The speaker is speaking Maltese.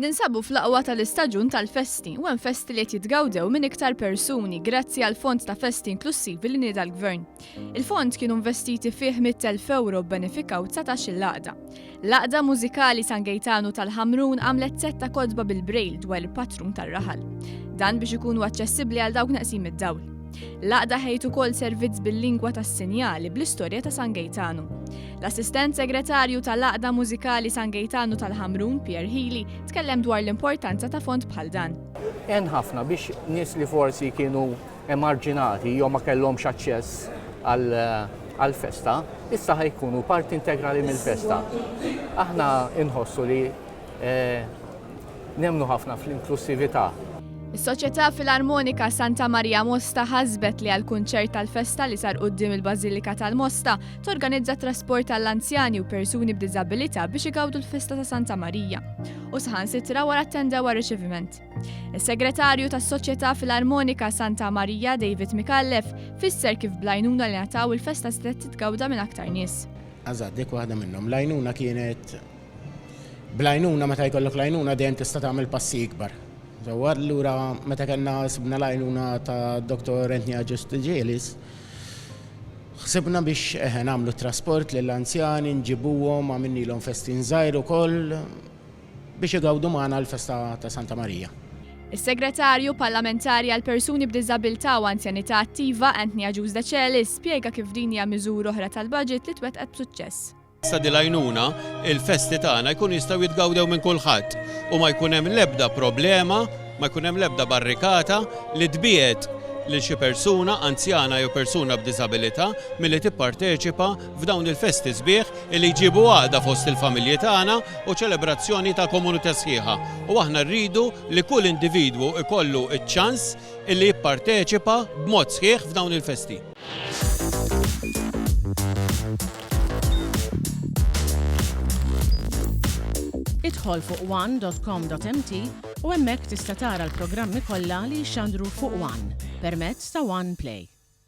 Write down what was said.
Ninsabu fl-aqwa tal-istaġun tal-festi u hemm festi li qed jitgawdew minn iktar persuni grazzi għal fond ta' festi inklussivi li nieda l-Gvern. Il-fond kienu investiti fih 100,000 ewro bbenefikaw 19-il għaqda. L-Għaqda Mużikali San Gejtanu tal-Ħamrun għamlet sett ta' kotba bil-Braille dwar il-patrun tar-raħal. Dan biex ikunu aċċessibbli għal dawk neqsin mid-dawl. L-għaqda ħejt ukoll servizz bil-lingwa tas-sinjali bl-istorja ta' San Gejtanu. L-Assistent Segretarju tal-Għaqda Mużikali San Gejtanu tal-Ħamrun, Pierre Hili, tkellem dwar l-importanza ta' fond bħal dan. Għen ħafna biex nies li forsi kienu emarġinati jew ma kellhomx aċċess għall-festa, issa ħa jkunu parti integrali mill-festa. Aħna nħossu li eh, Nemmnu ħafna fl-inklussività. Is-Soċjetà Filarmonika Santa Maria Mosta ħasbet li għall-kunċert tal-festa li sar quddiem il-Bażilika tal-Mosta torganizza trasport għall-anzjani u persuni b'diżabilità biex igawdu l-festa ta' Santa Marija. U saħansitra wara attendew għar-riċeviment. Is-Segretarju tas-Soċjetà Filarmonika Santa Marija David Micallef fisser kif bl-għajnuna li ngħataw il-festa setgħet titgawda minn aktar nies. Eżatt, dik waħda minnhom. L-għajnuna kienet Bl-għajnuna, meta jkollok l-għajnuna dejjem tista' tagħmel passi ikbar. Sewwa allura meta kellna sibna l-għajnuna ta' Dr. Anthony Agius Decelis, ħsibna biex eħe nagħmlu trasport lill-anzjani, nġibuhom, għamilnilhom festin żgħir ukoll biex igawdu magħna l-festa ta' Santa Marija. Is-Segretarju Parlamentari għall-Persuni b'Diżabilità u Anzjanità Attiva, Anthony Agius Decelis, spjega kif din hija miżura oħra tal-budget li twettqet b'suċċess. Ta' dil-għajnuna, il-festi tagħna jkunu jistgħu jitgawdew minn kulħadd u ma jkun hemm l-ebda problema, ma jkun hemm l-ebda barrikata li tbiegħed lil xi persuna anzjana jew persuna b'diżabilità milli tipparteċipa f'dawn il-festi sbieħ li jġibu għaqda fost il-familji tagħna u ċelebrazzjoni ta' komunità sħiħa. U aħna rridu li kull individwu jkollu ċ-ċans illi jipparteċipa b'mod sħiħ f'dawn il-festi. Idħol fuq one.com.mt u hemmhekk tista' tara l-programmi kollha li jixxandru fuq One permezz ta' One Play.